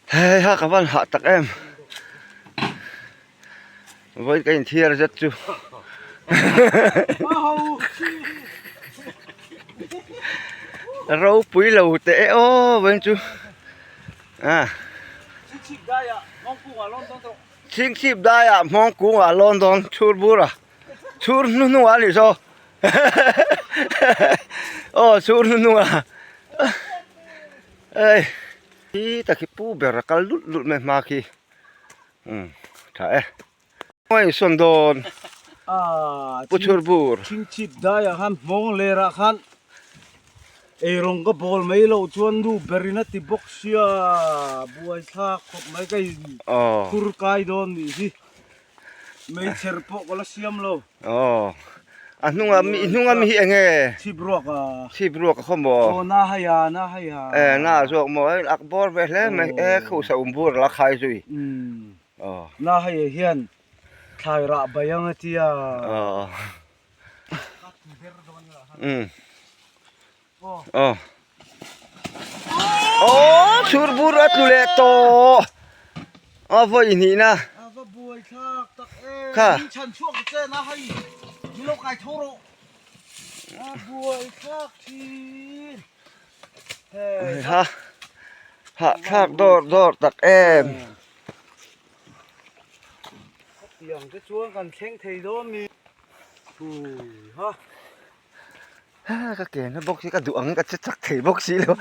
Hei ha ka van hah tak em vawiin ka inthiar zet chu ropui lo teh e aw vawiin chu a chhingchhip daiah hmawng kungah lawn dawn chhur bur a chhur hnuhnung ah a nih saw aw chhur hnuhnung ah ei Khi tak hi pu ber a kal lut lut mai hma khi umm tha e. Hma in sawn dawn pu chhur bur. Chhingchhip daiah khan hmawng lerah khan eirawng ka bawl mai loh chuan nu berin a ti bawk sia buaithlak khawp mai ka in phur kai dawn nih hi meichher pawh ka la siam lo. Aw a hnunga mi hnunga mi hi eng nge? Chhip ruak a. Chhip ruak a khaw maw? Aw na hai a na hai a. E na zawk maw e ak bawr ve hle mai e khu sa um bur la khai zui. Umm aw na hai ah hian thlai rah bai ang a tia. Aw umm aw aw chhur bur a tlu leh tawh a vawi hnih na. A va buai thlak tak em. Kha. Min chhan chhuak ta che na hei min lo kai tho rawh. A buai thlak thin. Hei ha hah thlak dawr dawr tak em. Tiang te chuan kan thleng thei dawn mi. Hui ha. Ka ke na bawk hi ka duh ang ka che chak thei bawk si lo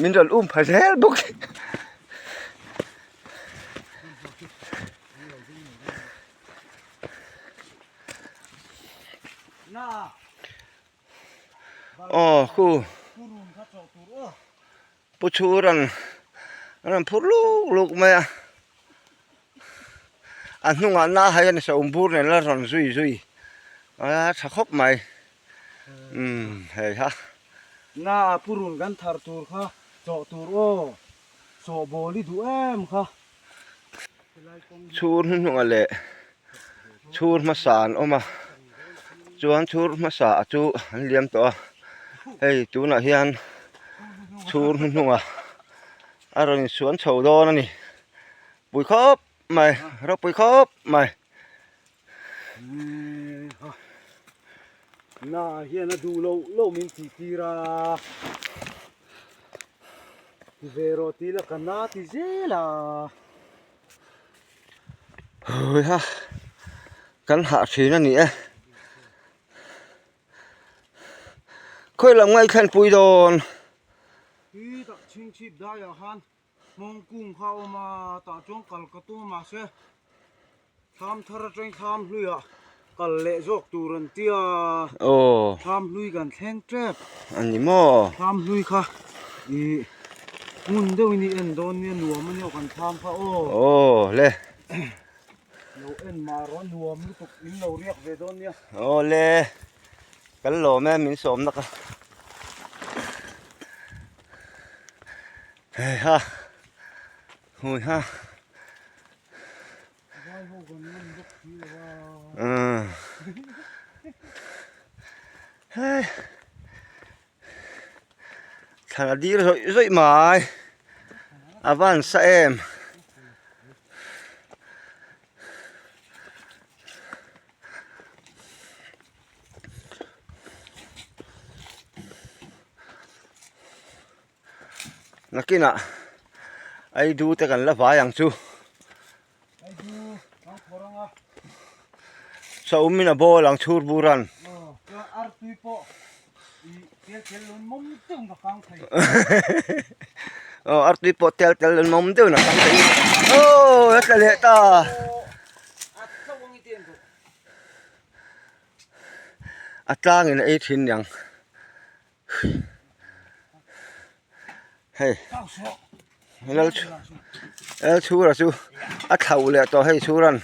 min rawn um pha zel bawk aw khu pu chhuran a rawn phur luk luk mai a a hnungah na hai a ni sa um bur nen la rawn zui zui a tha khawp mai umm hei ha. Na purun kan thar tur kha chawh tur aw chawh bawl i duh em kha. Chhur hnuhnungah leh chhur hmasa an awm a chuan chhur hmasa chu an liam tawh a hei tunah hian chhur hnuhnungah a rawn insuan chho dawn a ni pui khawp mai ropui khawp mai. Na hian a duh loh loh min tih tir a ti ve rawh tih la ka na ti zel a. Hui ha kan hah thin a ni e khawi lam ngaih thlen pui dawn. Hi tak chhingchhip daiah khan Hmawng kung kha a awm a, tah chuan kal ka tum a mahse thlam thar atangin thlam hluiah kal leh zawk tur an ti a, thlam hlui kan thleng tep. A ni maw? Thlam hlui kha ih ngun deuhin i en dawn nia nuam a nia kan thlam kha aw. Aw le. Lo en mah rawh nuam lutuk in lo riak ve dawn nia. Aw le. Kan lawm e min sawm nak a. Hei ha hui ha hei thlan a dir zawih zawih mai a van sa em. Nakinah Aidu te kan la vai ang chu. Saum in a bawl ang chhur buran. Aw artui pawh tel tel lun mawm deuhin a kang thei. Aw a tla leh ta. A tlangin a ei thin niang. Hei lal lal chhura chu a thlauh leh tawh hei chhuran.